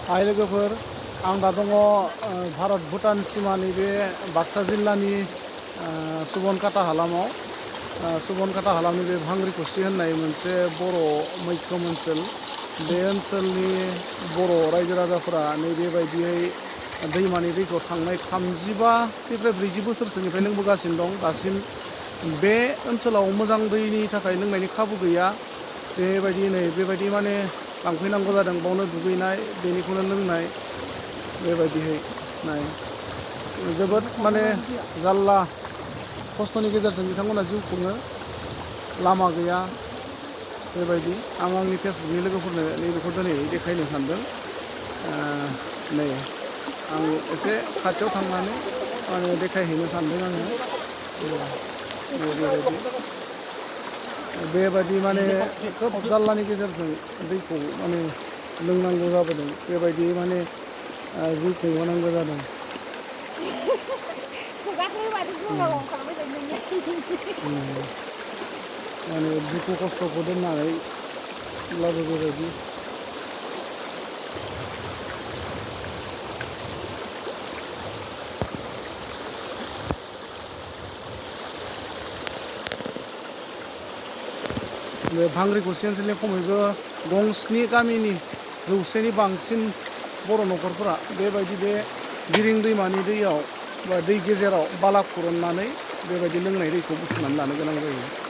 हाय लोगोफोर, आं दा दङ भारत भुटान सिमानि बे बाक्सा जिल्लानि सुबनकाटा हालामाव। सुबनकाटा हालामनि बे भांग्रिखुसि होननाय मोनसे बर' मैखोम ओनसोल। बे ओनसोलनि बर' रायजो राजाफोरा नैबेबायदियै दैमानि दैखौ थांनाय 35निफ्राय 40 बोसोरसोनिफ्राय लोंबोगासिनो दं। दासिम बे ओनसोलाव मोजां दैनि थाखाय लोंनायनि खाबु गैया। बेबायदि माने लांफैनांगौ जादों, बावनो दुगैनाय, बेनिखौनो लोंनाय, बेबायदिहै नाय जोबोद माने जारला खस्थ'नि गेजेरजों बिथांमोना जिउ खुङो। लामा गैया। बेबायदि आं आंनि फेसबुकनि लोगोफोरनो नैबेखौ दिनै देखायनो सानदों। नै आं एसे खाथियाव थांनानै माने देखायहैनो सानदों आङो। बेबायदि माने खोब जारलानि गेजेरजों दैखौ माने लोंनांगौ जाबोदों। बेबायदि माने जिउ खुंबोनांगौ जादों। माने दुखु खस्थ'खौ दोननानैब्लाबो बेबायदि बे भांग्रिखुसि ओनसोलनि खमैबो गं7 गामिनि 100नि बांसिन बर' न'खरफोरा बेबायदि बे गिरिं दैमानि दैयाव बा दै गेजेराव बाला खुरन्नानै बेबायदि लोंनाय दैखौ बुथुमनानै लानो गोनां जायो।